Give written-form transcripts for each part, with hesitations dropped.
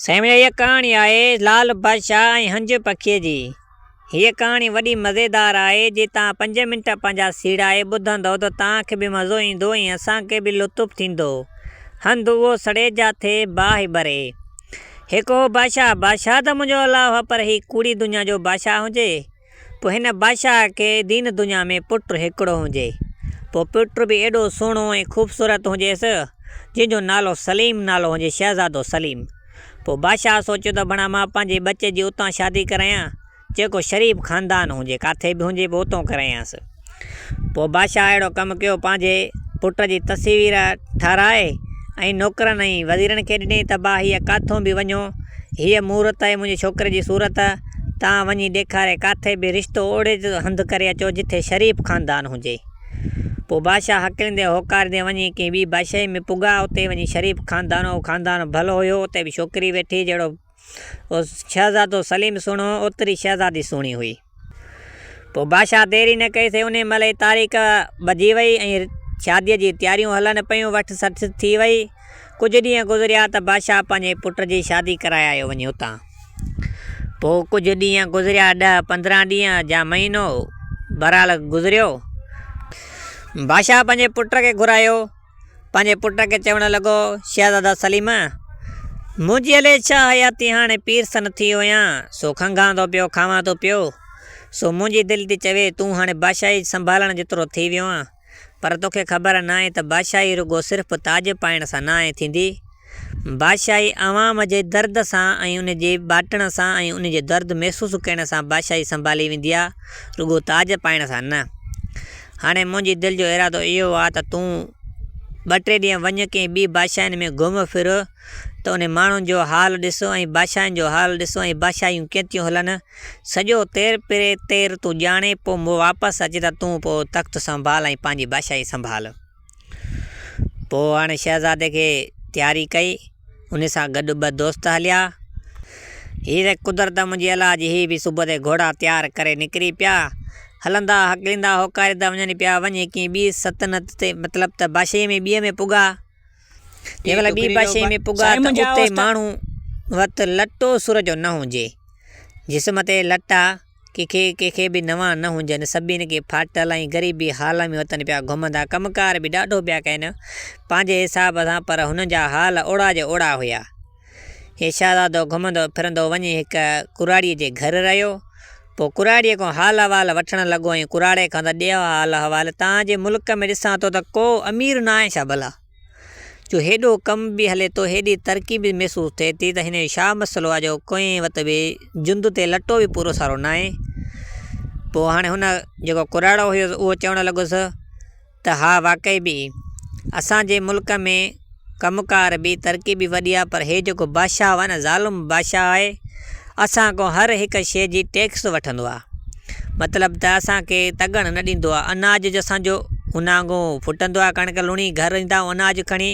سائين هيء ڪهاڻي آهي لال بادشاهه ۽ هنج پکيء جي. هيء ڪهاڻي وڏي مزيدار آهي، جي توهان پنج منٽ پنهنجا سيڙائي ٻڌندؤ ته توهان کي به مزو ايندو ۽ اسان کي به لطف ٿيندو. هنڌ اهو سڙي جاٿي باهه ٻري. هڪ هو بادشاهه، بادشاهه ته منهنجو الله هو پر هي ڪوڙي دنيا جو بادشاهه هجي. پوء هن بادشاهه کي دين دنيا ۾ پٽ هڪڙو هجي. پوء پٽ به ايڏو سهڻو ۽ خوبصورت هجيس، جنهن جو نالو سليم نالو هجي شهزادو سليم. پوء بادشاهه سوچيو ته بڻا مان پنهنجي ٻچي جي اتان شادي ڪرايان، جيڪو شريف خاندان هجي، ڪاٿي به هجي پوء اتان ڪرايانس. پوء بادشاهه اهڙو ڪم ڪيو، پنهنجي پٽ جي تصوير ٺهرائي ۽ نوڪرن ۽ وزيرن کي ڏنائين ته ڀاء هيء ڪاٿون به وڃو، هيء مورت آهي منهنجي ڇوڪري جي صورت، تان وڃي ڏيکاري، ڪاٿي به رشتو اوڙي هنڌ ڪري اچو جٿي شريف خاندان هجي. پوء بادشاهه هڪليندي هوڪاريندي وڃي ڪنهن ٻي بادشاهي ۾ پڳا، اتي وڃي شريف خاندان هو، خاندان ڀلو هيو، اتي به ڇوڪري ويٺي، جهڙو شهزادو سليم سهڻو هو، اوتري شهزادي سهڻي هئي. پوء بادشاهه دير ئي نه ڪئي سي انهيء مهل ئي تاريخ ٻڌي وئي ۽ شاديء جي تياريون هلن پيون، وٺ سٺ ٿي وئي. ڪجهه ڏينهن گذريا ته بادشاهه پنهنجي پٽ جي شادي ڪرائي آيو وڃي اتان. پوء ڪجهه ڏينهن گذريا، ڏهه 15 ڏينهن جا مهينو بهرحال گذريو. بادشاهه پنهنجي پٽ کي گهرايو. پنهنجي پٽ کي چوڻ لڳو، شهزادا سليم! منهنجي الائي ڇا حياتي هاڻي پيرسن ٿي ويو آهيان، سو کنگهان ٿو پيو، کاوان ٿو پيو، سو منهنجي دل ٿي چوي، تون هاڻي بادشاهي سنڀالڻ جيترو ٿي ويو آهين، پر توکي خبر ناهي ته بادشاهي رڳو صرف تاج پائڻ سان ناهي ٿيندي، بادشاهي عوام جي درد سان ۽ ان جي ٻاٽڻ سان ۽ ان جي درد محسوس ڪرڻ سان بادشاهي سنڀالي ويندي آ، رڳو تاج پائڻ سان نه. هاڻي منهنجي دل جو ارادو اهو آ ته تون ٻه ٽي ڏينهن وڃ ڪنهن ٻي بادشاهين ۾ گهم ڦر ته انهن ماڻهن جو حال ڏس ۽ بادشاهين جو حال ڏس ۽ بادشاهيون ڪيئن ٿيون هلن، سڄو تير پري تير تون ڄاڻي پوء واپس اچ ته تون پوء تخت سنڀال ۽ پنهنجي بادشاهي سنڀال. پوء هاڻي شهزادي کي تياري ڪئي. ان سان گڏ ٻه دوست هليا. هي ته قدرت منهنجي الله جي هي به صبح تي گهوڙا تيار ڪري نڪري پيا. هلندا هڪليندا هوڪاريندا وڃن پيا. وڃي ڪنهن ٻي سلطنت تي مطلب ته بادشاهيء ۾ ٻيء ۾ پڳا. جنهن مهل ٻي بادشاهيء ۾ پڳا ته اتي ماڻهو وت لٽو سر جو نه هجي. جسم تي لٽا. ڪنهن کي ڪنهن کي به نوان نه هجن، سڀني کي ڦاٽل ۽ غريبي حال ۾ وتن پيا گهمندا، ڪم ڪار به ڏاڍو پيا ڪين، پنهنجي حساب سان، پر هنن جا حال اوڙا جو اوڙا هيا. هي شهزادو گهمندو ڦرندو وڃي هڪ ڪراڙيء جي گهر رهيو. پوء ڪراڙيء کان حال احوال وٺڻ لڳو ۽ ڪراڙي کان ته ڏيو حال احوال، توهان جي ملڪ ۾ ڏسان ٿو ته ڪو امير ناهي ڇا ڀلا؟ جو هيڏو ڪم به هلي ٿو، هيڏي ترقي به محسوس ٿئي ٿي ته هن جو ڇا مسئلو آهي جو ڪنهن وت به جند تي لٽو به پورو سارو ناهي. پوء هاڻي هن جيڪو ڪراڙو هيس اهو چوڻ لڳس ته ها واقعي به اسان جي ملڪ ۾ ڪم ڪار به ترقي به وڏي آهي پر هي جيڪو بادشاهه آهي نه ظالم بادشاهه آهي اسان کان هر هڪ شيء جي ٽيڪس وٺندو آهي. مطلب ته اسان کي تڳڻ نه ڏيندو آهي. اناج جو اسان جو اوناگو ڦٽندو آهي ڪڻڪ لڻي گهر ايندا آهيون اناج کڻي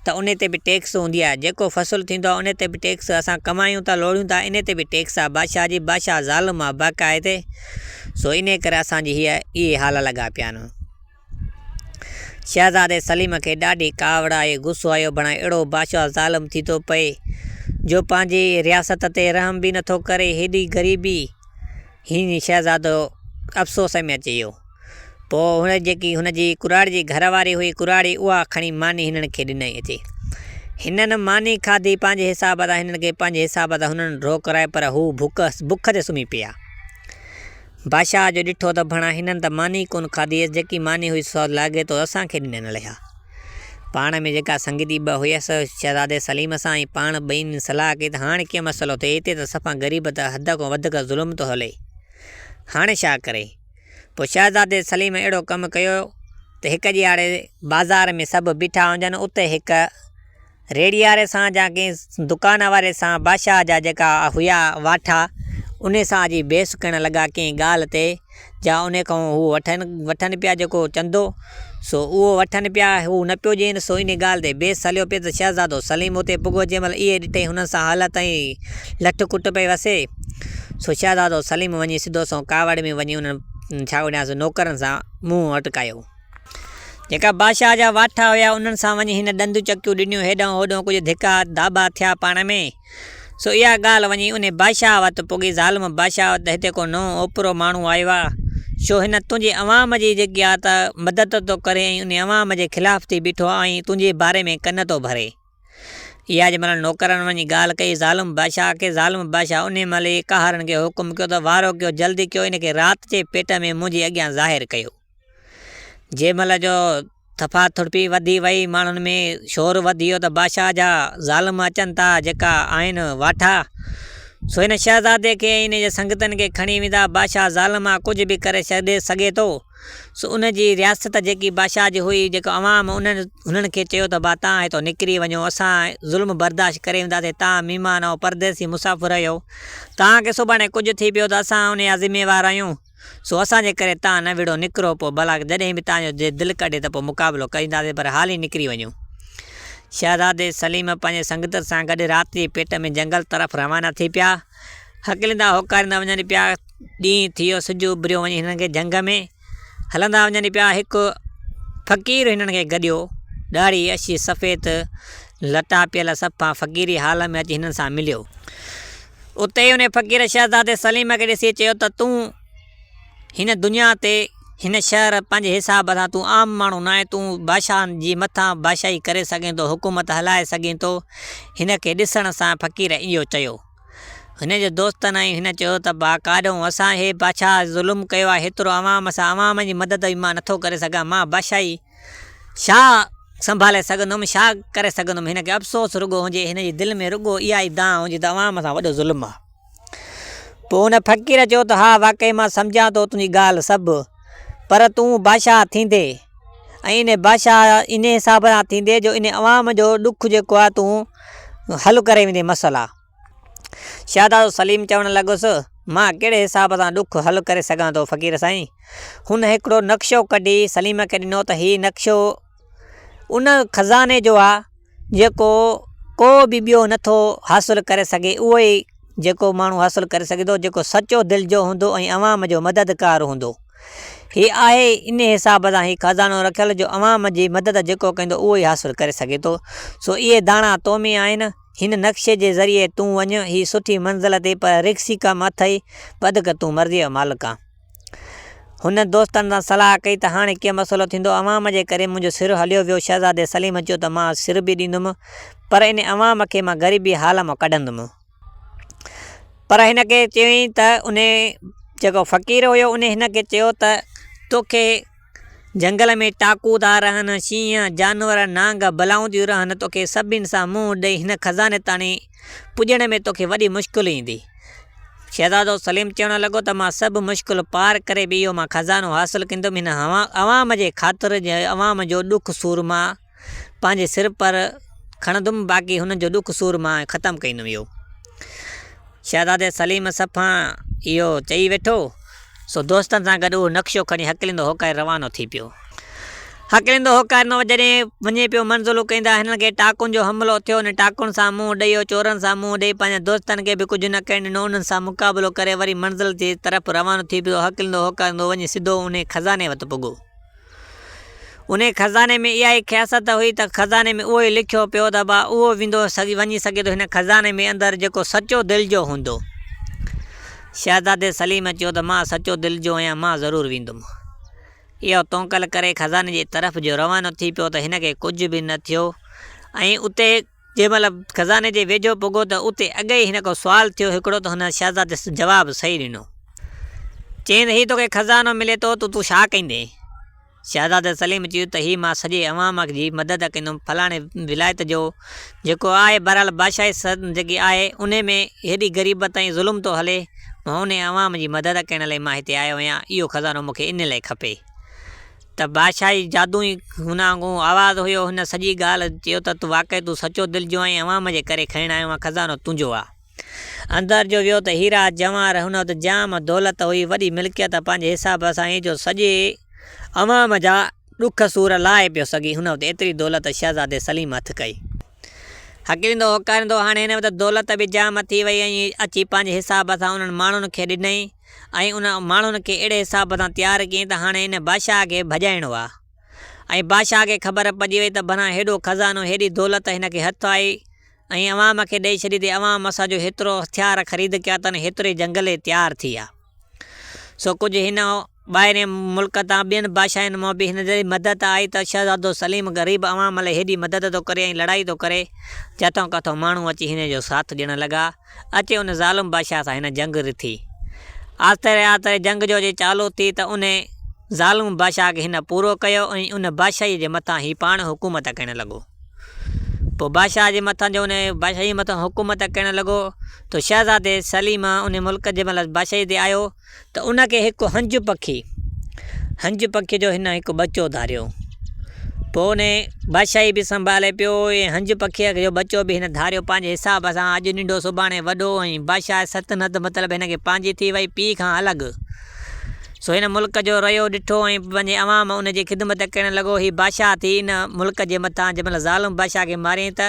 ته ان تي به ٽيڪس هوندي آهي. جيڪو فصل ٿيندو آهي ان تي به ٽيڪس اسان ڪمايون ٿا لوڙيون ٿا ان تي به ٽيڪس آهي بادشاهه جي بادشاهه ظالم آهي باقاعدي سو انهي ڪري اسان جي هيء اهي حال لڳا پيا آهن. شهزادي سليم کي ڏاڍي ڪاوڙ آئي، غصو آيو، بڻا اهڙو بادشاهه ظالم ٿي ٿو پئي، جو پنهنجي رياست تي رحم به نٿو ڪري، هيڏي غريبي! هينئن شهزادو افسوس ۾ اچي ويو. پوء هن جيڪي هن جي ڪراڙي جي گهر واري هئي، ڪراڙي اها کڻي ماني هنن کي ڏنائين اچي. هنن ماني کاڌي، پنهنجي حساب سان هنن کي پنهنجي حساب سان هنن ڍو ڪرايو، پر هو بک بک تي سمهي پيا. بادشاهه جو ڏٺو ته ڀڻا هنن ته ماني ئي ڪونه کاڌي هيس، جيڪي ماني هئي سا لاڳيتو اسان کي ڏنل هيا. پاڻ ۾ جيڪا سنگتي به هيس شهزادي سليم سان ۽ پاڻ ٻئي صلاح ڪئي ته هاڻ ڪيئن مسئلو ٿئي، هتي ته صفا غريب ته حد کان وڌڪ ظلم ٿو هلي، هاڻي ڇا ڪري؟ پوء شهزادي سليم اهڙو ڪم ڪيو ته هڪ ڏيهاڙي بازار ۾ سڀ بيٺا هجن، اتي هڪ ريڙهي واري سان جا ڪنهن دڪان واري سان بادشاهه جا جيڪا هيا واٺا انهي سان اچي بحث ڪرڻ لڳا ڪنهن ڳالهه تي جا انهي کان هو وٺن وٺن پيا جيڪو چندو سو اهو وٺن پيا هو نه پيو ڏين سو انهي ڳالهه تي بحث هليو پئي ته شهزادو سليم اتي پڳو جنهن مهل اهي ڏٺئي هنن سان حالت ۽ لٺ ڪٽ پئي وسي سو شهزادو سليم وڃي سڌو سنئون ڪاوڙ ۾ وڃي انهن ڇا ڪڍيانس نوڪرن سان منهن اٽڪايو. جيڪا بادشاهه جا واٺا هيا، انهن سان وڃي هن ڏند چڪيون ڏنيون. هيڏانهن هوڏانهن ڪجهه ڌڪا ڌاٻا ٿيا پاڻ ۾. سو اها ڳالهه وڃي انهي بادشاهه وٽ پڳي، ظالم بادشاهه وٽ ته هتي ڪو نئون اوپرو ماڻهو آيو آ، ڇو هن تنهنجي عوام جي جيڪي آ ته مدد ٿو ڪري ۽ انهي عوام جي خلاف ٿي بيٺو آ ۽ تنهنجي باري ۾ ڪن ٿو ڀري. اها جنهن مهل نوڪرن وڃي ڳالهه ڪئي ظالم بادشاهه کي، ظالم بادشاهه انهي مهل ئي قاهرن کي حڪم ڪيو ته وارو ڪيو جلدي ڪيو ان کي رات جي پيٽ ۾ منهنجي اڳيان ظاهر ڪيو. جنهن مهل جو ٿڦا ٿڙپي وڌي وئي، ماڻهن ۾ شور وڌي ويو ته بادشاهه جا ظالم اچن ٿا، جيڪا آهن واٺا، سو هن شهزادي کي ۽ ان جي سنگتين کي کڻي ويندا، بادشاهه ظالم آ، ڪجهه به ڪري سگهي ٿو. سو ان جي رياست جيڪي بادشاهه جي هئي، جيڪو عوام انهن هنن کي چيو ته با تان هتو نڪري وڃو، اسان ظلم برداشت ڪري وينداسين، تان مهمان ۽ پرديسي مسافر آهيو، توهان کي سڀاڻي ڪجهه ٿي پيو ته اسان ان جا ذميوار آهيون. سو اسان جي ڪري تان نه وڙهو، نڪرو، پوء ڀلا جڏهن به تان جو جي دل ڪڍي ته پوء مقابلو ڪرينداسين، پر حالي نڪري وڃو. شهزادي سليم پنهنجي سنگتين سان گڏ رات جي پيٽ ۾ جنگل طرف روانا ٿي پيا. هڪليندا هوڪاريندا وڃن پيا. ڏينهن ٿي ويو، سج اڀريو وڃي هنن کي جهنگ ۾ هلندا وڃن پيا. هڪ فقير هنن کي گڏيو. ڏاڙهي اڇي سفيد، لٽا پيل، صفا فقيري حال ۾ اچي هنن سان مليو. اتي ئي انهيء فقير شهزادي سليم کي ڏسي چيو ته تون هن دنيا تي هن شهر پنهنجي حساب سان تون عام ماڻهو ناهين تون بادشاهن جي مٿان بادشاهي ڪري سگهين ٿو حڪومت هلائي سگهين ٿو هن کي ڏسڻ سان فقير اهو چيو هن جي دوستن ۽ هن چيو ته با ڪاڏهون اسان هي بادشاهه ظلم ڪيو آهي هيترو عوام سان عوام جي مدد به مان نٿو ڪري سگهان مان بادشاهي ڇا سنڀالي سگهندم، ڇا ڪري سگهندم، هن کي افسوس رڳو هجي، هن جي دل ۾ رڳو اها ئي دانهن هجي ته عوام سان وڏو ظلم آ. پوء ان فقير چيو ته ها واقعي مان سمجهان ٿو تنهنجي ڳالهه سڀ، پر تون بادشاهه ٿيندي ۽ ان بادشاهه انهي حساب سان ٿيندي جو ان عوام جو ڏک جيڪو آ تون حل ڪري ويندين مسئلا. شهزادو سليم چوڻ لڳس، مان ڪهڙي حساب سان ڏک حل ڪري سگهان ٿو فقير سائين؟ هن هڪڙو نقشو ڪڍي سليم کي ڏنو ته هي نقشو ان خزاني جو آ جيڪو ڪو به ٻيو نٿو حاصل ڪري سگهي اهو ئي جيڪو ماڻهو حاصل ڪري سگهي ٿو جيڪو سچو دل جو هوندو ۽ عوام جو مددگار هوندو. هي آهي انهي حساب سان هي خزانو رکيل جو عوام جي مدد جيڪو ڪندو اهو ئي حاصل ڪري سگهي ٿو. سو اهي داڻا تو ۾ آهن. هن نقشي جي ذريعي تون وڃ، هي سٺي منزل تي پر رڪسي ڪم اٿئي، وڌڪ تون مرضيء جو مالڪ آن. هن دوستن سان صلاح ڪئي ته هاڻي ڪيئن مسئلو ٿيندو، عوام جي ڪري منهنجو سر هليو ويو، شهزادي سليم چيو ته مان سر به ڏيندم، پر ان عوام کي مان غريبي حال مان ڪڍندم. پر هن کي چيائين ته انهي جيڪو فقير هيو انهي هن کي چيو ته توکي جهنگل ۾ ٽاڪو ٿا رهن، شينهن، جانور، نانگ، بلائون ٿيون رهن، توکي سڀني سان منهن ڏئي هن خزاني تاڻي پڄڻ ۾ توکي وڏي مشڪل ايندي. شهزادو سليم چوڻ لڳو ته مان سڀ مشڪل پار ڪري به اهو مان خزانو حاصل ڪندم، هن عوام جي خاطر عوام جو ڏک سور مان پنهنجي سر پر کڻندم باقي هنن جو ڏک سور مان ختم ڪندم اهو شهزادي سليم صفا اهو چئي ويٺو سو دوستن سان گڏ اهو نقشو کڻي هڪليندو هوڪاري روانو ٿي پيو. هڪليندو هوڪاريندو جڏهن وڃي پيو منزلون ڪيندا هنن کي ٽاڪن جو حملو ٿيو انهن ٽاڪن سان منهن ڏئي چورن سان منهن ڏئي پنهنجن دوستن کي به ڪجهه نه ڪرڻ ڏنو انهن سان مقابلو ڪري وري منزل جي طرف روانو ٿي پيو هڪليندو هوڪاريندو وڃي سڌو انهي خزاني وٽ پڳو. انهيء خزاني ۾ اها ئي خاصيت هئي ته خزاني ۾ اهو ئي لکيو پيو ته با اهو ويندو وڃي سگهي ٿو هن خزاني ۾ اندر جيڪو سچو دل جو هوندو. شهزادي سليم چيو ته مان سچو دل جو آهيان مان ضرور ويندم. اهو تونڪل ڪري خزاني جي طرف جو روانو ٿي پيو ته هن کي ڪجهه به نه ٿيو ۽ اتي جنهن مهل خزاني جي ويجهو پڳو ته اتي اڳي ئي هن کان سوال ٿيو هڪڙو ته هن شهزادي جواب صحيح ڏنو. چيائين ته هي توکي خزانو ملي ٿو ته تون ڇا ڪندين؟ شهزادي سليم چيو ته هي مان سڄي عوام جي مدد ڪندم فلاڻي ولايت جو جيڪو آهي بهرحال بادشاهي جيڪي آهي انهي ۾ هيڏي غريبت ۽ ظلم ٿو هلي مان انهي عوام جي مدد ڪرڻ لاء مان هتي آيو آهيان اهو خزانو مون کي انهي لاء کپي. ته بادشاهه جي جادوئي هن وانگون آواز هيو، هن سڄي ڳالهه چيو ته تون واقعي تون سچو دل جو آهين، عوام جي ڪري کڻڻ آيو آهين، خزانو تنهنجو آ. اندر جو ويو ته هيرا، جواهر، هن وٽ جام دولت هئي، وڏي ملڪيت پنهنجي حساب سان هئي جو سڄي عوام جا ڏک سور لاهي پيو سگهي، هن وٽ ايتري دولت شهزادي سليم هٿ ڪئي. هڪليندو هوڪاريندو هاڻي هن وٽ دولت به جام ٿي وئي ۽ اچي پنهنجي حساب سان انهن ماڻهن کي ڏنائين. ۽ ان ماڻهن کي اهڙي حساب سان تيار ڪيائين ته هاڻي ان بادشاهه کي ڀڄائڻو آ. ۽ بادشاهه کي خبر پئجي وئي ته ڀلا هيڏو خزانو، هيڏي دولت هن کي هٿ آئي ۽ عوام کي ڏئي ڇڏي ته عوام اسان جو هيترو هٿيار خريد ڪيا اٿن هيتري جنگ لئي تيار ٿي آ. سو ڪجهه هن ٻاهرين ملڪ تان ٻين بادشاهين مان به هن جي مدد آئي ته شهزادو سليم غريب عوام لئي هيڏي مدد ٿو ڪري ۽ لڙائي ٿو ڪري، جتان ڪٿان ماڻهو اچي هن جو ساٿ ڏيڻ لڳا. اچي ان ظالم بادشاهه سان هن جنگ رٿي. آهستي آهستي جنگ جو اچي چالو ٿي ته ان ظالم بادشاهه کي هن پورو ڪيو ۽ ان بادشاهيء جي مٿان هي پاڻ حڪومت ڪرڻ لڳو. پوء بادشاهه جي مٿان جو ان بادشاهيء مٿان حڪومت ڪرڻ لڳو ته شهزادي سليم ان ملڪ جي مطلب بادشاهيء تي آيو ته ان کي هڪ هنج پکي، هنج پکيء جو هن هڪ ٻچو ڌاريو. پوء ان بادشاهي به سنڀالي پيو ۽ هنج پکيء جو ٻچو به هن ڌاريو پنهنجي حساب سان اڄ ننڍو سڀاڻي وڏو ۽ بادشاهه سلطنت مطلب هن کي پنهنجي ٿي وئي پيء کان الڳ. سو هن ملڪ جو رهيو ڏٺو ۽ پنهنجي عوام ان جي خدمت ڪرڻ لڳو. هي بادشاهه ٿي ان ملڪ جي مٿان جنهن مهل ظالم بادشاهه کي ماريائين ته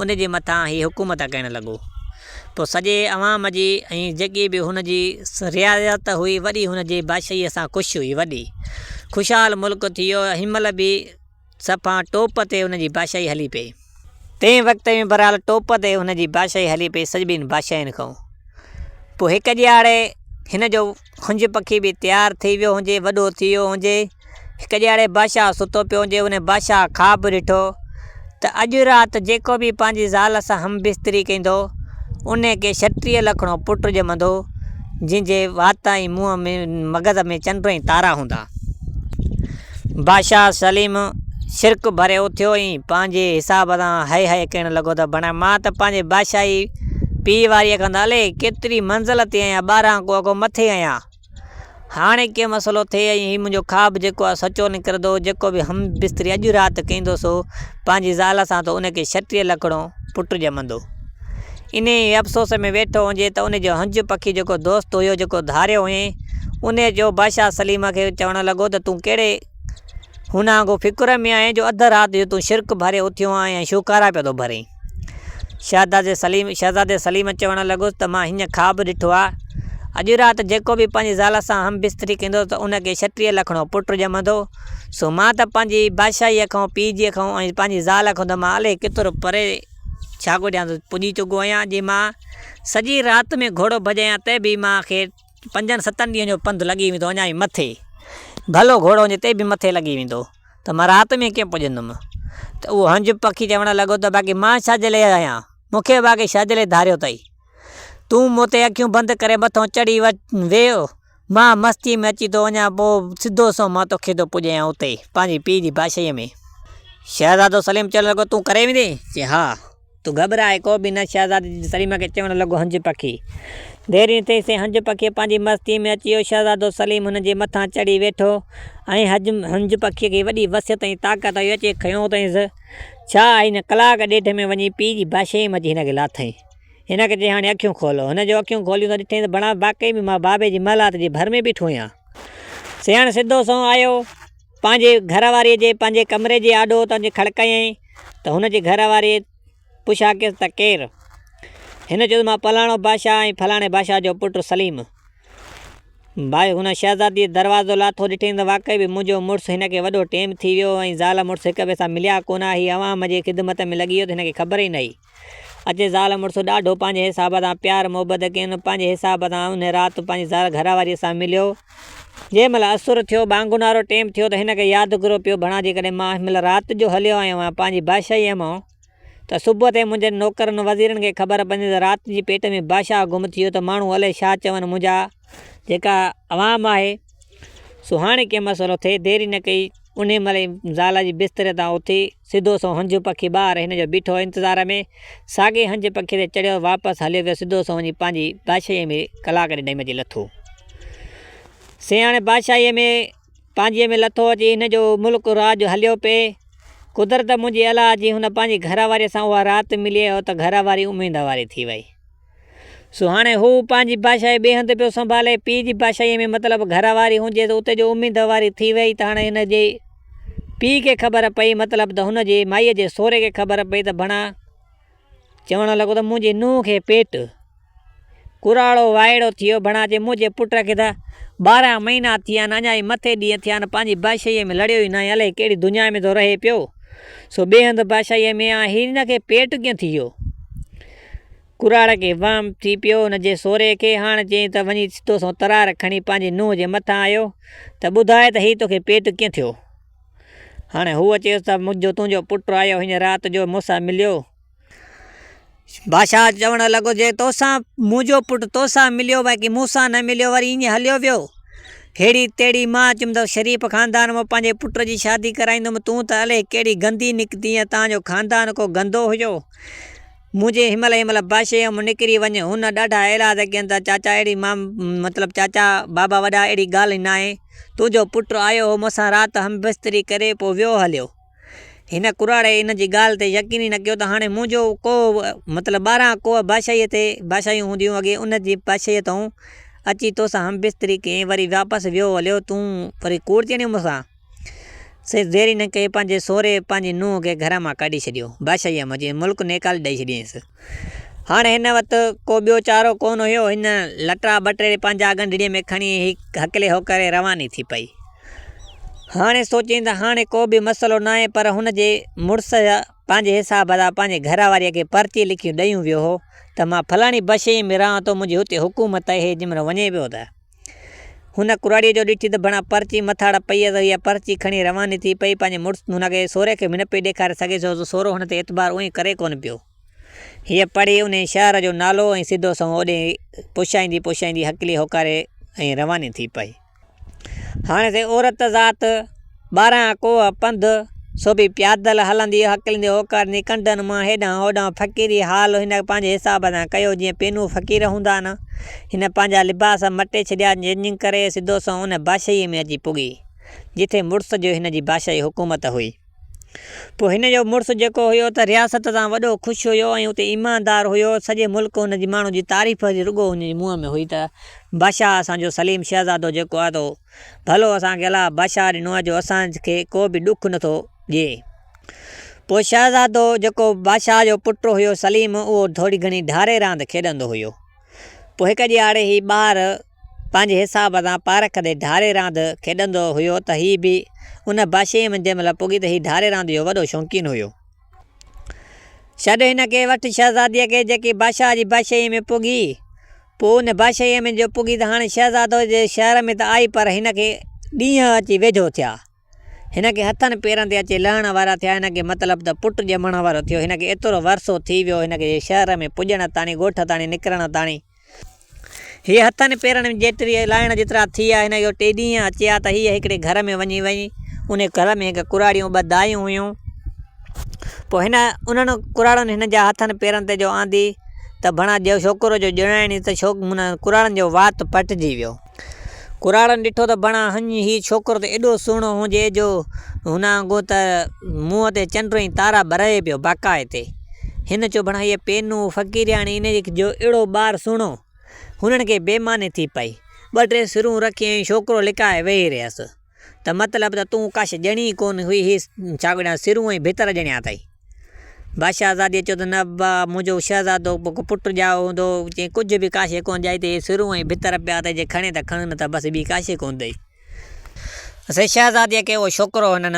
ان جي مٿان هي حڪومت ڪرڻ لڳو. پوء سڄي عوام جي ۽ جيڪي به هن جي رعايت هئي وڏي هن جي بادشاهيء سان خوش هئي. وڏي خوشحال ملڪ ٿي ويو. هن مهل به صفا ٽوپ تي هن جي بادشاهي هلي پئي. تنهن وقت ۾ بهرحال ٽوپ تي هن جي بادشاهي هلي پئي سڄٻين بادشاهين کان. پوء هڪ ڏيهاڙي هن جو هنج پکي به تيار ٿي ويو هجي، وڏو ٿي ويو هجي. هڪ ڏيهاڙي بادشاهه ستو پيو هجي، ان بادشاهه خواب ڏٺو ته اڄ رات جيڪو به پنهنجي زال سان هم بستري ڪندو، ان کي 36 لکڻو پٽ ڄمندو، جنهن جي وات ۽ منهن ۾ مغز ۾ چنڊ ۽ تارا هوندا. بادشاهه سليم ڇرڪ ڀري اٿيو ۽ پنهنجي حساب سان هئي هئي ڪرڻ لڳو ته ڀڻا مان ته پنهنجي بادشاهي پيء واريء کان ته الائي ڪيتري منزل تي آهيان، 12 ڪوهه کان مٿي آهيان. هاڻي ڪيئن مسئلو ٿئي ۽ هي منهنجو خواب جيڪو آهي سچو نڪرندو، جيڪو به هم بستري اڄ رات ڪيندو سو پنهنجي زال سان ته ان کي 36 لکڙو پٽ ڄمندو. انهيء افسوس ۾ ويٺو هجي ته ان جو هنج پکي جيڪو دوست هيو، جيڪو ڌاريو هئين، انهيء چيو بادشاهه سليم کي چوڻ لڳو ته تون ڪهڙي هنانگو فڪر ۾ آهين جو اڌ رات جو تون شرڪ ڀري اٿيو آهين ۽ شوڪارا پيو ٿو ڀرين. شهزادي سليم شهزادي سليم چوڻ لڳس ته مان هيئن خواب ڏٺو آهي، اڄ رات جيڪو به پنهنجي زال سان هم بستري ڪندو ته ان کي 36 لکڻو پٽ ڄمندو، سو مان ته پنهنجي بادشاهيء کان، پيء جي کان ۽ پنهنجي زال کان ته مان الائي ڪيترو پري ڇا ڳوليان ته پڄي چڪو آهيان، جي مان سڄي رات ۾ گهوڙو ڀڄايان ته به مان کي پنجن ستن ڏينهن جو پنڌ لڳي ويندو اڃا به مٿي. ڀلو گهوڙو هجي ته به مٿي لڳي ويندو ته مان رات ۾ ڪيئن پڄندم. ته اهو هنج پکي چوڻ لڳو ته باقي مان ڇا جي لئي آهيان، مون کي باقي ڇا جي لئي ڌاريو اٿئي. تون مون تي اکيون بند ڪري مٿو چڙهي ويهه، مان مستيء ۾ اچي ٿو وڃان، پوء سڌو سنئون مان توکي ٿو پڄايان اتي، پنهنجي پيء جي بادشاهيء ۾. شهزادو سليم چوڻ لڳو، تون ڪري ويندين؟ چي، ها. تون گهٻراء ڪو به نه. شهزادي سليم کي چوڻ لڳو، هنج پکي. دير ئي نه ٿي سي هنج پکي پنهنجي مستيء ۾ اچي ويو. شهزادو سليم هن جي مٿان چڙهي ويٺو ۽ هنج پکيء کي وڏي وسعت ۽ طاقت هئي، اچي کنيو اٿائينس. ڇا هن ڪلاڪ ڏيڍ ۾ وڃي پيء جي بادشاهيء ۾ اچي هن کي لاٿائين. هن کي چيائين، هاڻي اکيون کولو. هن جو اکيون کوليون ته ڏٺائين ته بڻا واقعي به مان بابي جي محلات جي ڀر ۾ بيٺو آهيان. سياڻ سڌو سنئون آيو. پنهنجي گهر واريء جي پنهنجي ڪمري جي آڏو ته وڃي کڙڪايائين ته هن جي گهر واريء پڇا ڪيس ته ڪير؟ هن چيو ته مان پلاڻو بادشاهه ۽ فلاڻي بادشاهه جو پٽ سليم. ڀائي هن شهزاديء دروازو لاٿو، ڏٺائين ته واقعي به منهنجو مڙس هن کي وڏو ٽيم ٿي ويو ۽ زال مڙس هڪ ٻئي سان مليا ڪونه. هي عوام جي خدمت ۾ لڳي ويو ته هن کي خبر ئي نه هئي. اچي زال مڙس ڏاڍو پنهنجي حساب سان پيار محبت ڪين. پنهنجي حساب سان ان رات پنهنجي زال گهر واريء سان مليو. جنهن مهل اسر ٿيو، ٻانگونارو ٽيم ٿيو ته هن کي يادگرو پيو ڀڻا جيڪڏهن مان هن مهل رات جو هليو آيو آهيان پنهنجي بادشاهيء مان ته صبح تائين منهنجن نوڪرن وزيرن کي خبر پوندي ته رات جي پيٽ ۾ بادشاهه گم ٿي ويو ته ماڻهو الائي ڇا چون منهنجا جيڪا عوام آهي سو هاڻي ڪيئن مسئلو ٿئي دير ئي نه ڪئي انهي مهل ئي زال جي بستري تان اٿي سڌو سنئون هنج پکي ٻاهر هن جو بيٺو هو انتظار ۾ ساڳئي هنج پکي تي چڙهيو واپس هليو ويو سڌو سنئون وڃي پنهنجي بادشاهيء ۾ ڪلاڪ ڏيڍ ۾ اچي لٿو. سي هاڻي بادشاهيء ۾ پنهنجيء ۾ لٿو اچي هن جو ملڪ راڄ هليو پئي. قدرت منهنجي الله جي هن پنهنجي گهر واريء سان اها رات ملي هو ته گهر واري اميد واري ٿي وئي. سو هاڻي هو پنهنجي بادشاهي ٻئي هنڌ پيو سنڀالي. پيء جي بادشاهيء ۾ مطلب گهر واري هجي ته اتي جو اميد واري ٿي وئي ته هاڻي هن جي پيء کي خبر پئي مطلب ته هن جي مائيء جي سهري کي خبر پئي ته ڀڻا چوڻ لڳو ته منهنجي نونهن کي پيٽ ڪراڙو وائڙو ٿي ويو ڀڻا چي منهنجي پٽ کي ته 12 مهينا ٿي ويا آهن اڃا ئي مٿي ڏينهن ٿيا آهن پنهنجي بادشاهيء ۾ لڙيو ئي ناهي الائي ڪهڙي دنيا ۾ ٿو رهي پيو سو ٻئي هنڌ بادشاهيء ۾ آهي هن کي پيٽ ڪيئن ٿي ويو. ڪراڙ کي وهم ٿي پيو هن جي سورهيه کي. هاڻ چيائين ته وڃي سڌو سنئون ترار کڻي پنهنجي نونهن جي مٿان آيو ته ٻڌاء ته هي توکي پيٽ ڪيئن ٿيو؟ هاڻي هوء چيس ته منهنجو تنهنجو پٽ آيو هينئر رات جو مون سان مليو. بادشاهه چوڻ لڳو، جي توسان منهنجو پٽ توسان مليو باقي مون سان نه مليو وري ائين هليو ويو. ههڙي تهڙي مان چيم ته شريف خاندان مان پنهنجي پٽ جي شادي ڪرائيندم تون ته الائي ڪهڙي گندي نڪتينء تان جو خاندان ڪو گندو هيو. منهنجي هنمهل هنمهل بادشاهيء مان نڪري وڃ. هن ڏاڍا ايلاز ڪين ته چاچا اهڙي مان مطلب چاچا بابا وڏا اهڙي ڳالهه ناهي. تنهنجو پٽ آيو هو مون سان رات همبستري ڪري پوء ويو هليو. هن ڪراڙي ان جي ڳالهه تي يقين ئي نه ڪيو ته هاڻي منهنجو ڪو مطلب 12 ڪوهه بادشاهيء تي بادشاهيون هونديون اڳي ان جي بادشاهيء تئون اچي توسان همبستري ڪيائين وري واپس ويو هليو تون وري ڪوڙ ٿي هڻين مون سان. سي دير ئي نه ڪئي پنهنجي سهري پنهنجي نونهن کي گهر مان ڪڍي ڇڏيو بادشاهيء مان جيئن ملڪ نيڪالي ڏئي ڇڏيائينس. هاڻي هن وٽ ڪو ٻيو چارو ڪونه هيو. هن لٽا ٻه ٽي پنهنجا ڳنڍڙيء ۾ کڻي هڪلي هوڪري رواني ٿي پئي. هاڻي سوچيائين ته هاڻي ڪو به مسئلو ناهي پر هن جي مڙس پنهنجي حساب سان پنهنجي گهر واريء کي پرچي لکي ڏيون ويو هو ته مان فلاڻي بشيء ۾ رهان ٿو منهنجي هتي حڪومت آهي جنهن مهل وڃي پيو ته هن ڪراڙيء جو ڏٺي ته بڻا پرچي مٿاڙ پئي هيس اها پرچي کڻي رواني ٿي پئي پنهنجي مڙس هن کي سورهيه کي به نه پئي ڏيکاري سگهي ڇو ته سورهو هن تي اعتبار اونئين ڪري ڪونه پيو. هيء پڙهي انهيء شهر جو نالو ۽ سڌو سنئون اوڏي پڇائيندي پڇائيندي هڪلي هوڪاري ۽ رواني ٿي پئي. هاڻي سي عورت ذات 12 ڪوهه پنڌ، سو به پيادل هلندي، هڪليندي هوڪاريندي، ڪنڊن مان هيڏانهن هوڏانهن فقيري حال هن پنهنجي حساب سان ڪيو، جيئن پينو فقير هوندا آهن. هن پنهنجا لباس مٽي ڇڏيا، جنهن ڪري سڌو سنئون ان بادشاهيء ۾ اچي پڳي، جتي مڙس جو هن جي بادشاهي حڪومت هئي. پوء هن جو مڙس جيڪو هيو ته رياست سان وڏو خوش هيو ۽ اتي ايماندار هيو. سڄي ملڪ هن جي ماڻهن جي تعريف رڳو هن جي منهن ۾ هئي ته بادشاهه اسان جو سليم شهزادو جيڪو آهي سو ڀلو اسان کي الله بادشاهه ڏنو آهي جو اسان کي ڪو به ڏک نٿو ڏئي. پوء شهزادو جيڪو بادشاهه جو پٽ هيو سليم اهو ٿوري گهڻي ڍاري راند کيڏندو هيو. پوء هڪ ڏهاڙي هي ٻار پنهنجي حساب سان پارک تي ڍاري راند کيڏندو هيو ته هي به ان بادشاهيء ۾ جنهن مهل پڳي ته هي ڍاري راند جو وڏو شوقين هيو. ڇڏ هن کي وٺ شهزاديء کي جيڪي بادشاهه جي بادشاهيء ۾ پڳي. پوء ان بادشاهيء ۾ جو پڳي ته هاڻي شهزادو جي شهر ۾ ته آئي پر هن کي ڏينهن اچي ويجهو ٿيا. هن کي هٿن پيرن تي اچي لهڻ وارا ٿيا، هن کي مطلب ته پٽ ڄمڻ وارو ٿيو، هن کي ايترو ورثو ٿي ويو، هن کي شهر ۾ پڄڻ تاڻي، ڳوٺ تاڻي نڪرڻ تاڻي، هيء هٿن پيرن ۾ جيتري لائڻ جيترا ٿي آ، هن کي ٽي ڏينهن اچي آ ته هيء هڪڙي گهر ۾ وڃي وئي، انهي گهر ۾ هڪ ڪراڙيون ٻه دايون هيون، پوء هن انهن ڪراڙن هن جا هٿن پيرن تي جو آندي ته ڀڻا ڇوڪرو جو ڄڻائڻي ته ڪراڙن جو وات پٽجي ويو. ڪراڙن ڏٺو ته بڻا هڃ هي ڇوڪرو ته ايڏو سهڻو هجي جو هن آنگو ته منهن تي چنڊ ۽ تارا ٻرئي پيو باقاعدي. هن چيو بڻا هيء پينو فقيرياڻي انهيء جو اهڙو ٻار سهڻو. هنن کي بي معني ٿي پئي. ٻه ٽي سرون رکي ۽ ڇوڪرو لڪائي ويهي رهيس ته مطلب ته تون ڪاش ڄڻي ئي ڪونه هئي هي ڇاڳڙيان سرون ۽ ڀتر ڄڻيا اٿئي. بادشاهزاديء چيو ته نه ابا، منهنجو شهزادو ڪو پٽ ڄائو هوندو، چيائين ڪجهه به ڪا شيء ڪونه ڄائي اٿئي، هي سرون ۽ ڀتر پيا اٿئي، جي کڻين ته کڻ نه ته بس ٻي ڪا شيء ڪونه اٿئي. سي شهزاديء کي اهو ڇوڪرو هنن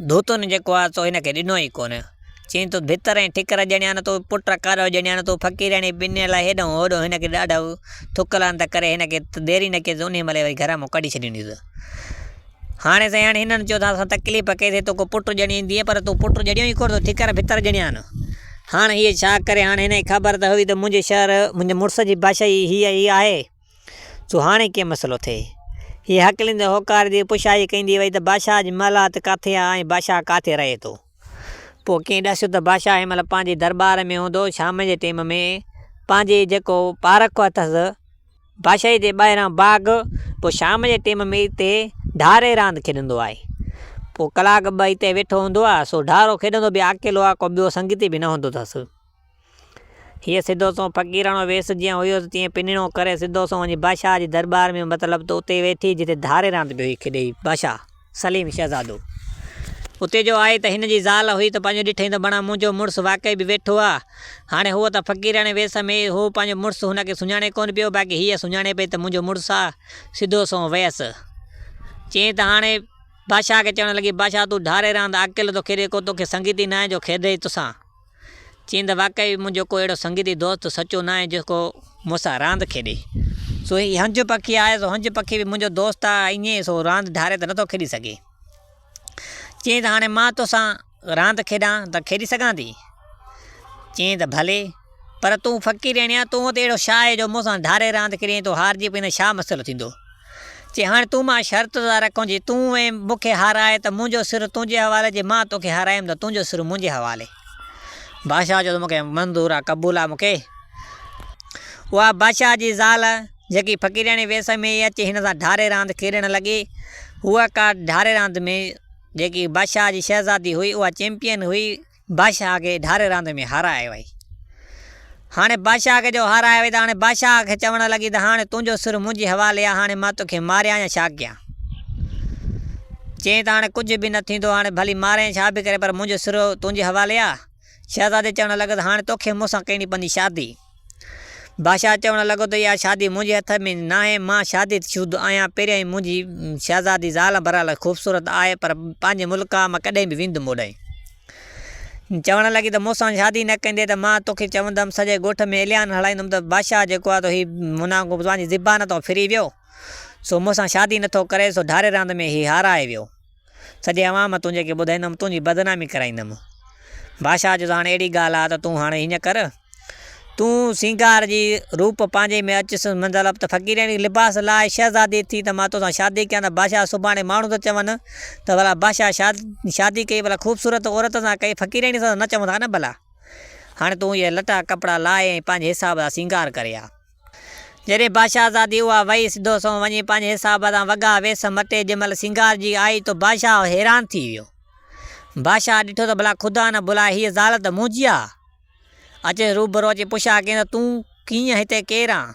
ڌوتن جيڪو آهي سو هن کي ڏنو ئي ڪونه. چيائين تو ڀتر ۽ ٺڪر ڄڻيا نه تو پٽ ڪاڏو ڄڻيا نه تو فقيرياڻي پنيل هيڏانهن هوڏانهن هن کي ڏاڍو ٿڪ لعنت ڪري هن کي دير ئي نه ڪيس انهيء مهل ئي وري گهر مان ڪڍي ڇڏيونس. هاڻي سائين هاڻي هنن چيو ته اسان تڪليف ڪئي سي تو ڪو پٽ ڄڻيندينء پر تون پٽ ڄڻيو ئي ڪونه تو ٺڪر ڀتر ڄڻيا آهن. هاڻ هيء ڇا ڪري هاڻي هن کي خبر ته هئي ته منهنجي شهر منهنجي مڙس جي بادشاهي هيء ئي آهي سو هاڻي ڪيئن مسئلو ٿئي. هيء هڪليندي هوڪاريندي پڇائي ڪندي وئي ته بادشاهه جي محلات ڪاٿي آهي ۽ بادشاهه ڪاٿي رهي ٿو. پوء ڪنهن ڏسيو ته بادشاهه هن مهل پنهنجي درٻار ۾ هوندو شام جي ٽيم ۾ پنهنجي جيڪو پارک اٿس بادشاهيء جي ٻاهران باغ، پوء شام جي ٽيم ۾ اتي ڍاري راند کيڏندو آهي. پوء ڪلاڪ ٻه اتي ويٺو هوندو آهي، سو ڍارو کيڏندو به اڪيلو آهي، ڪو ٻيو سنگتي به نه هوندو اٿس. هيء سڌو سنئون فقيراڻو ويس جيئن هيس تيئن پنڻو ڪري سڌو سنئون وڃي بادشاهه جي درٻار ۾ مطلب ته اتي ويٺي جتي ڍاري راند پيو هئي کيڏي بادشاهه. سليم شهزادو اتي جو آئي ته هن جي زال هئي ته پنهنجو ڏٺائين ته بڻا منهنجو مڙس واقعي به ويٺو آ. هاڻي هوء ته فقيراڻي ويس ۾ هو پنهنجو مڙس هن کي سڃاڻي ڪونه پيو باقي هيء سڃاڻي پئي ته منهنجو مڙس آ. سڌو سنئون ويس. چيائين ته هاڻي بادشاهه کي چوڻ لڳي بادشاهه تون ڍاري راند اڪيلو ٿو کيڏين ڪو توکي سنگتي ناهي جو کيڏي توسان. چيائين ته واقعي منهنجو ڪو اهڙو سنگتي دوست سچو ناهي جيڪو مون سان راند کيڏي. سو هي هنج پکي آهي سو هنج پکي به منهنجو دوست آهي ائين سو راند ڍاري ته نٿو کيڏي سگهي. چيائين ته هاڻي مان توسان راند کيڏان ته کيڏي سگهان ٿي؟ چيائين ته ڀلي، پر تون فقيرياڻي آهين، تون وٽ اهڙو ڇا آهي جو مون سان ڍاري راند کيڏين ۽ تون هارجي پئين ته ڇا مسئلو ٿيندو؟ چيائين هاڻي تون مان شرط ٿا رکون جي تون مون کي هارائي ته منهنجو سر تنهنجي حوالي جي مان توکي هارايم ته تنهنجو سر منهنجي حوالي. بادشاهه چيو ته مون کي منظور آ، قبول آ مون کي. اها بادشاهه جي زال جيڪي فقيرياڻي ويس ۾ ئي اچي هن سان ڍاري راند کيڏڻ لڳي. هوء ڪا ڍاري راند ۾ جيڪي بادشاهه جي شهزادي هئي اها چيمپيئن هئي. بادشاهه کي ڍاري راند ۾ هارائي وئي. هاڻي بادشاهه کي جو هارائي وئي ته هاڻي بادشاهه کي چوڻ لڳي ته هاڻي تنهنجو سر منهنجي حوالي آ، هاڻي مان توکي ماريان يا ڇا ڪيان؟ چيائين ته هاڻي ڪجهه به نه ٿيندو، هاڻي ڀلي مارين ڇا به ڪرين پر منهنجو سر تنهنجي حوالي آ. شهزادي چوڻ لڳو ته هاڻي توکي مون سان ڪرڻي پوندي شادي. بادشاهه چوڻ لڳو ته اها شادي منهنجي هٿ ۾ ناهي، مان شادي شده آهيان، پهريائين منهنجي شهزادي زال بهرحال خوبصورت آهي پر پنهنجي ملڪ آ، مان ڪڏهن به ويندم اوڏانهن. چوڻ لڳي ته مون سان شادي نه ڪندين ته مان توکي چوندم، سڄي ڳوٺ ۾ اعلان هلائيندم ته بادشاهه جيڪو آهي سو هي منان پنهنجي زبان تان ڦري ويو، سو مون سان شادي نٿو ڪري، سو ڍاري راند ۾ هي هارائي ويو. سڄي عوام تنهنجي کي ٻڌائيندم، تنهنجي بدنامي ڪرائيندم. بادشاهه چيو ته هاڻي اهڙي ڳالهه آهي ته تون هاڻي هيئن ڪر، تون سينگار جي روپ پنهنجي ۾ اچ، مطلب ته فقيرياڻي لباس لاهي شهزادي ٿي ته مان توسان شادي ڪيان ته بادشاهه سڀاڻي ماڻهو ته چون ته ڀلا بادشاهه شادي ڪئي ڀلا خوبصورت عورت سان ڪئي فقيرياڻي سان ته نه چوندا نه ڀلا هاڻي تون اهي لٽا ڪپڙا لاهي ۽ پنهنجي حساب سان سينگار ڪري آ. جڏهن بادشاهزادي اها وئي سڌو سنئون وڃي پنهنجي حساب سان وڳا ويس مٽي جنهن مهل سينگارجي آئي ته بادشاهه حيران ٿي ويو. بادشاهه ڏٺو ته ڀلا خدا نه ڀلائي هيء زال ته منهنجي آ. اچي روبرو اچي پڇا ڪيائين ته تون ڪيئن هتي ڪير آن؟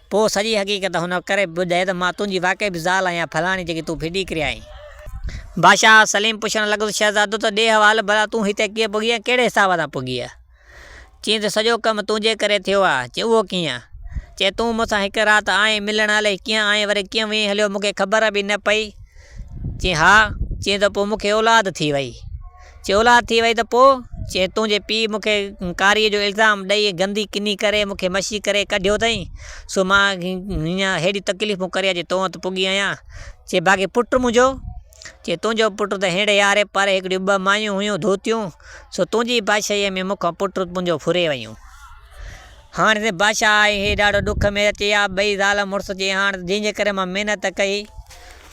پوء سڄي حقيقت هن ڪري ٻڌائي ته مان تنهنجي واقعي به زال آهيان فلاڻي جيڪي تون ڦڏي ڪري آئين. بادشاهه سليم پڇڻ لڳو ته شهزادو ته ڏي حوال ڀلا تون هتي ڪيئن پڳي ۽ ڪهڙي حساب سان پڳي آ؟ چيائين ته سڄو ڪم تنهنجي ڪري ٿيو آ. چيائين اهو ڪيئن؟ چيائين تون مون سان هڪ رات آئين ملڻ الائي ڪيئن آئين وري ڪيئن وئين هليو مون کي خبر به نه پئي. چيائين ها. چيائين ته پوء مون کي اولاد ٿي وئي. چيائين اولاد ٿي وئي ته پوء؟ چيائين تنهنجي پيء مون کي ڪاريء جو الزام ڏئي گندي ڪني ڪري مون کي مشي ڪري ڪڍيو اٿئي سو مان هيئن هيڏيون تڪليفون ڪري اڄ تو وٽ پڳي آهيان. چيائين باقي پٽ منهنجو؟ چي تنهنجو پٽ ته ههڙي آري پاري هڪڙيون ٻه مايون هيون ڌوتيون، سو تنهنجي بادشاهيء ۾ مون کان پٽ تنهنجو ڦري ويون. هاڻ سي بادشاهه ۽ هي ڏاڍو ڏک ۾ اچي ويا. ٻئي زال مڙس چي هاڻ جنهن جي ڪري مان محنت ڪئي،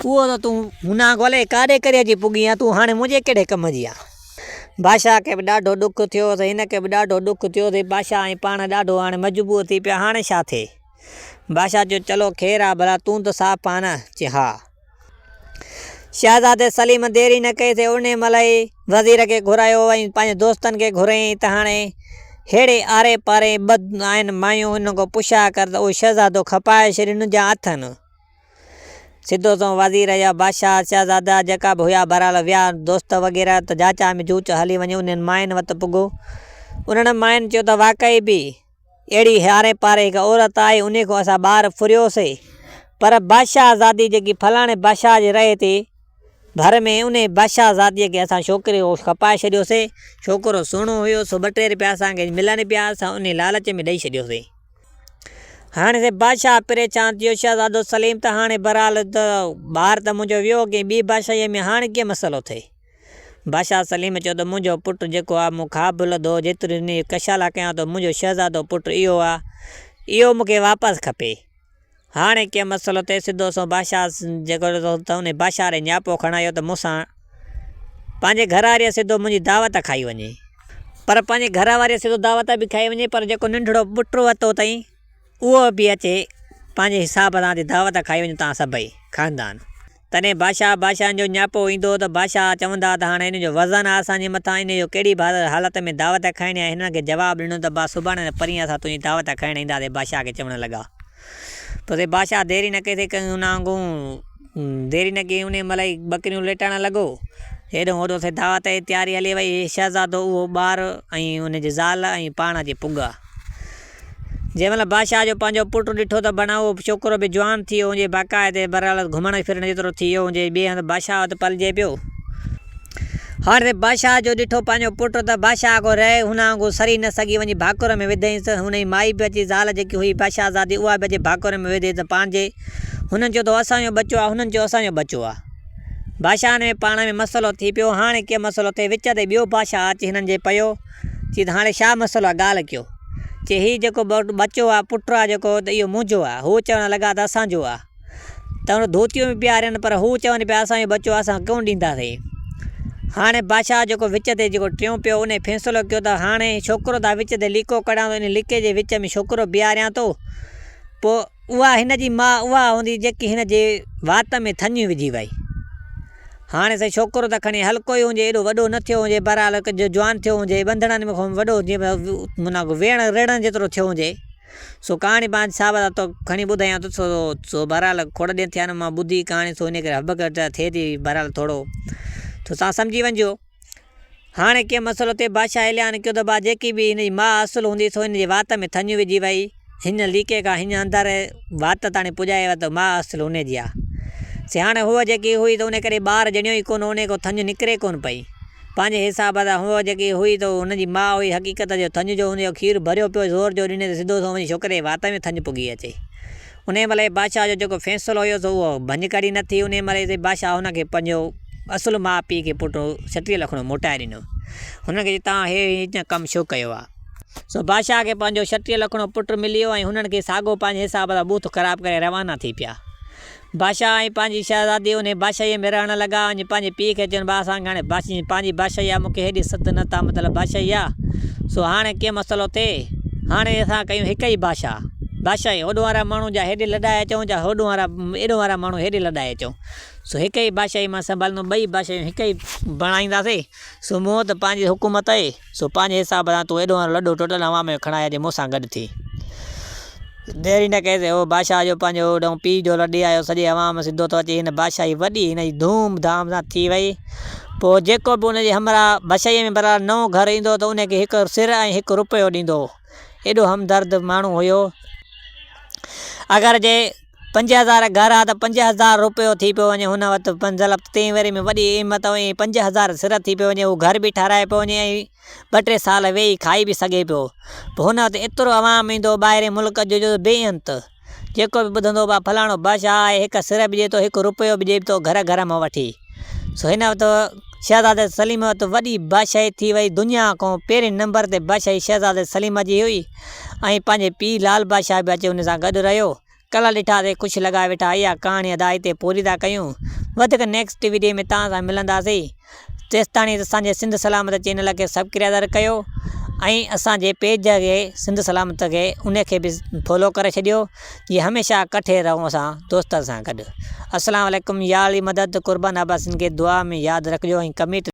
اهو ته تون هنان کان الائي ڪاڏي ڪري اچي پڳي آن، تون هاڻي منهنجي ڪهڙي ڪم جي آن. بادشاهه کي به ڏاڍو ڏک ٿيو، سي هن کي به ڏاڍو ڏک ٿيو، سي بادشاهه ۽ پاڻ ڏاڍو هاڻي مجبور ٿي پيا، هاڻي ڇا ٿئي؟ بادشاهه چيو چلو خير آ، ڀلا تون ته صاف آن نه؟ چي ها. شهزادي سليم دير ئي نه ڪئي ته انهيء مهل ئي وزير کي گهرايو ۽ پنهنجي دوستن کي گهريائين ته هاڻي ههڙي آري پاري ٻه آهن مايون انهن کان پڇا ڪر ته اهو شهزادو کپائي ڇڏين جا اٿن. سڌو سنئون وزير يا بادشاهه شهزادا جيڪا به هيا بهرحال ويا دوست وغيره ته جاچا ۾ جوچ هلي وڃي انهن ماين وٽ پڳو. انهن ماين چيو ته واقعي به اهڙي هاري پاري هڪ عورت آئي، انهيء کان اسان ٻار ڦريوسي. پر بادشاهه زادي جيڪي فلاڻي بادشاهه جي رهي ٿي ڀر ۾، انهيء بادشاهه زاديء کي اسان ڇوڪري کان کپائي ڇڏيوسي. ڇوڪرو سهڻو هيو، سو ٻه ٽي رپيا اسان کي ملن پيا، اسان انهيء لالچ ۾ ڏئي ڇڏيوسي. هاڻي سي بادشاهه پريشان ٿي ويو، شهزادو سليم ته هاڻي بهرحال ته ٻار ته منهنجو ويو ڪنهن ٻي بادشاهيء ۾ هاڻي ڪيئن مسئلو ٿئي؟ بادشاهه سليم چيو ته منهنجو پٽ جيڪو آ مون خواب لڌو جيتري انهي جي ڪشالا ڪيان ٿو منهنجو شهزادو پٽ اهو آ اهو مون کي واپس کپي. هاڻي ڪيئن مسئلو ٿئي سڌو سنئون بادشاهه جيڪو ته انهي بادشاهه ڏي نياپو کڻايو ته مون سان پنهنجي گهر واريء سڌو منهنجي دعوت کائي وڃي. پر پنهنجي گهر واريء سڌو دعوت به کائي وڃي پر جيڪو ننڍڙو پٽ ورتو اٿئي اهو به اچي پنهنجي حساب سان اچي دعوت کائي وڃو توهان سڀئي خاندان. تڏهن بادشاهه بادشاهن جو نياپو ايندو ته بادشاهه چوندا ته هاڻي هن جو وزن آهي اسان جي مٿان انهيء جو ڪهڙي به حالت ۾ دعوت کائڻي آهي هنن کي جواب ڏنو ته با سڀاڻي نه پرينء اسان تنهنجي دعوت کائڻ اينداسين بادشاهه کي چوڻ لڳا پوء سي بادشاهه دير ئي نه ڪئي سي ڪنهن ان آنگون دير ئي نه ڪئي انهيء مهل ئي ٻڪريون ليٽائڻ لڳو هيڏو هوڏو سي دعوت جي تياري هلي وئي شهزادو اهو ٻار ۽ ان جي زال ۽ پاڻ اچي پڳا. جنهن مهل بادشاهه جو پنهنجو پٽ ڏٺو ته بڻا اهو ڇوڪرو به جوان ٿي ويو هجي، باقاعدي بهرحال گهمڻ ڦرڻ جيترو ٿي ويو هجي، ٻئي هنڌ بادشاهه وٽ پلجي پيو. هاڻي بادشاهه جو ڏٺو پنهنجو پٽ ته بادشاهه کان رهي هن آنگو سري نه سگهي وڃي ڀاڪر ۾ وڌئينس. هن جي مائي به اچي زال جيڪي هئي بادشاهزادي اها به اچي ڀاڪر ۾ وڌي ته پنهنجي هنن چيو ته اسان جو ٻچو آ هنن چيو اسان جو ٻچو آ. بادشاهن ۾ پاڻ ۾ مسئلو ٿي پيو. هاڻي ڪي مسئلو ٿئي وچ تي ٻيو بادشاهه اچي هنن جي پيو. چي ته هاڻي ڇا مسئلو آ ڳالهه ڪيو. چي هي جيڪو ٻچو آ پٽ آ جيڪو ته اهو منهنجو آ. هو چوڻ لڳا ته اسان جو آ. ته هن ڌوتيون به پيارين پر هو چون پيا اسان جو ٻچو آ اسان ڪونه ڏينداسين. هاڻي بادشاهه جيڪو وچ تي جيڪو ٽيون پيو انهي فيصلو ڪيو ته هاڻي ڇوڪرو ته وچ تي ليڪو ڪڍان ٿو انهي ليڪي جي وچ ۾ ڇوڪرو بيهاريان ٿو پوء اها هن جي ماء اها هوندي جيڪي هن جي وات ۾ ٿڃ وجهي وئي. هاڻي سائين ڇوڪرو ته کڻي هلڪو ئي هجي ايڏو وڏو نه ٿيو هجي بهرحال جوان ٿيو هجي ٻنڌڻن ۾ کان وڏو جيئن معنيٰ ويڻ ريڙهڻ جيترو ٿيو هجي. سو ڪهاڻي پنهنجي حساب سان تو کڻي ٻڌايان ٿو سو سو بهرحال کوڙ ڏينهن ٿيا آهن مان ٻڌي ڪهاڻي سو ان ڪري هٻڪ ٿئي ٿي بهرحال ٿورو سو تان سمجهي وڃجو. هاڻي ڪنهن مسئلو تي بادشاهه اعلان ڪيو ته با جيڪي به هن جي ماء اصل هوندي سو هن جي وات ۾ ٿڃ وجهي وئي هن ليڪي کان هن اندر وات تاڻي پڄائي ويو ته ماء اصل ان جي آ. سي هاڻي هوء جيڪي هئي ته ان ڪري ٻار ڄڻيو ئي ڪونه ان کان ٿڃ نڪري ڪونه پئي. پنهنجي حساب سان هوء جيڪي هئي ته هن جي ماء هئي حقيقت جو ٿڃ جو هن جو کير ڀريو پيو زور جو ڏني ته سڌو سنئون وڃي ڇوڪري جي وات ۾ ٿڃ پڳي اچي. انهيء مهل ئي بادشاهه جو جيڪو فيصلو هيو سو اهو ڀڃڪڙي نه ٿي. انهيء مهل ئي بادشاهه هن کي پنهنجو اصل ماء پيء کي پٽ 36 لکڻو موٽائي ڏنو. هنن کي چيو توهان هي هيئن ڪم ڇو ڪيو آهي؟ سو بادشاهه کي پنهنجو 36 لکڻو پٽ ملي ويو ۽ هنن کي ساڳو پنهنجي حساب سان ٻوٿ خراب ڪري روانا ٿي پيا. بادشاهه ۽ پنهنجي شهزادي انهيء بادشاهيء ۾ رهڻ لڳا. ۽ پنهنجي پيء کي چين، با اسان کي هاڻي پنهنجي بادشاهي آ، مون کي هيڏي سڌ نه ته مطلب بادشاهي آ، سو هاڻي ڪيئن مسئلو ٿئي؟ هاڻي اسان ڪيون هڪ ئي بادشاهه، بادشاهي، هوڏو وارا ماڻهو جا هيڏي لڏائي اچون جا هوڏو وارا ايڏو وارا ماڻهو هيڏي لڏائي اچون، سو هڪ ئي بادشاهي مان سنڀاليندو، ٻئي بادشاهيون هڪ ئي بڻائينداسين، سو مون وٽ پنهنجي حڪومت اهي. سو پنهنجي حساب سان تون ايڏو وارو لڏو ٽوٽل عوام جو کڻائي اچي مون سان گڏ ٿي. دير ئي نه ڪئي سي هو بادشاهه جو پنهنجو هوڏانهن پيء جو لڏي آيو. سڄي عوام سڌو ٿو اچي هن بادشاهي وڏي هن جي ڌوم ڌام سان ٿي وئي. پوء جيڪو به ان جي همراهه بادشاهيء ۾ برابر نئون گهر ايندو هو ته ان کي هڪ سر ۽ هڪ روپيو ڏيندو هو. ايڏو همدرد ماڻهو هيو. اگر جي 5000 گهر آ ته 5000 روپيو ٿي پيو وڃي هن وقت مطلب تين ورهين ۾ وڏي اهميت هئي ۽ 5000 سر ٿي پيو وڃي هو گهر به ٺهرائي پيو وڃي ۽ ٻه ٽي سال ويهي کائي به سگهي پيو پوء هن وقت ايترو عوام ايندو هو ٻاهرين ملڪ جو جو بي انت جيڪو به ٻڌندو هو فلاڻو بادشاهه آهي هڪ سر به ڏئي ٿو هڪ روپيو به ڏئي ٿو گهر گهر مان وٺي سو هن وقت شهزادي سليم وقت وڏي بادشاهي ٿي وئي دنيا کان پهرين نمبر تي بادشاهي شهزادي سليم جي هئي ۽ پنهنجي پيء لال بادشاهه به اچي ان سان گڏ رهيو. ڪلهه ڏٺا سي خوش لڳا ويٺا اها ڪهاڻي ادا هتي پوري ٿا ڪيون وڌيڪ نيڪسٽ وڊيو ۾ توهان سان ملنداسين تيستاڻي اسان جي سنڌ سلامت چينل کي سبڪرائيزر ڪيو ۽ اسان جي پيج کي سنڌ سلامت کي ان کي به فالو ڪري ڇڏيو جي هميشه ڪٺي رهون اسان دوستن سان گڏ السلام عليڪم يا علي مدد قربان عباسين کي دعا ۾ ياد رکجو ۽ ڪميٽ.